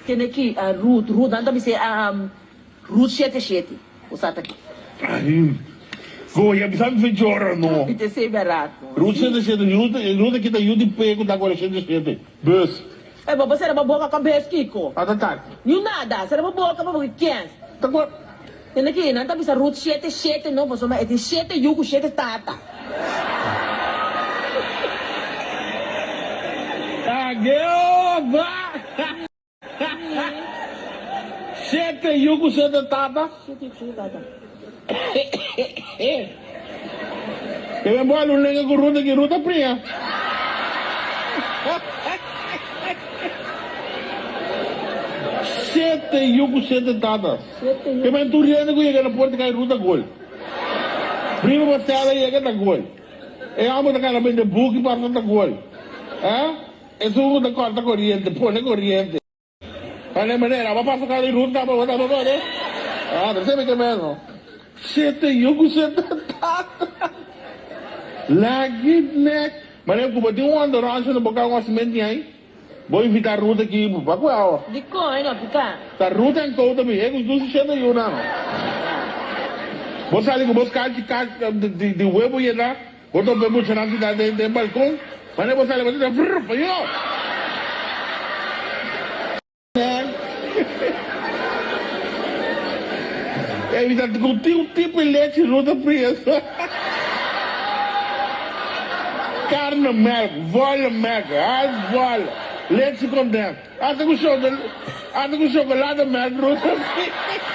Tene ki Ruth, Ruth, nan ta bis'é Ruth shete shete, bo sa ta ki. Ay, goya, bisa mi fe jora no. Mi ta esei bèrdat. Ruth shete shete, Ruth, Ruth aki ta yu di pe ku ta kore shete shete, bus. Ey, bo por sera bo boka kabes kiko? A ta taki. Niun nada, sera bo boka pa bo ki kens. Ta kua. Tende ki, nan ta bisa Ruth shete shete no, pasobra e tin shete yu ku shete tata. Ageova! Shete yu ku shete tata. Shete yu ku shete tata. Ke men bo alun lenga ku Ruth aki, Ruth a priña. Shete yu ku shete tata. Ke men tur hende ku yega na porta kai Ruth a gol. Primo Marcelo yega ta gol. E homber ta kana bende buki pasa ta gol. Eh? Esun ku ta kòrta koriente, pone koriente. Mane manera, bo pasa kali Ruth kaba bo ta bo pone. Ah, ta sebe ke meno. Shete yu ku shete tata. Lagi nek. Mane ku bo tin un onderonsje na bo ka un asimenti ai. Bo invita Ruth aki pa kue awa. Dikon e no pika? Ta Ruth en kou ta bin e ku su shete yu nan. Bo sali ku bo skalchi di webo yena. Bo topa e muchanan sintá den den balkon, manera bo sali bo ta disa frrr pa yo. E bisa ku tin un tipo e lechi ruta prieto. Karnemelk, vollemelk, halfvolle, lechi kondens, hasta ku hasta ku chokolademelk ruta prieto.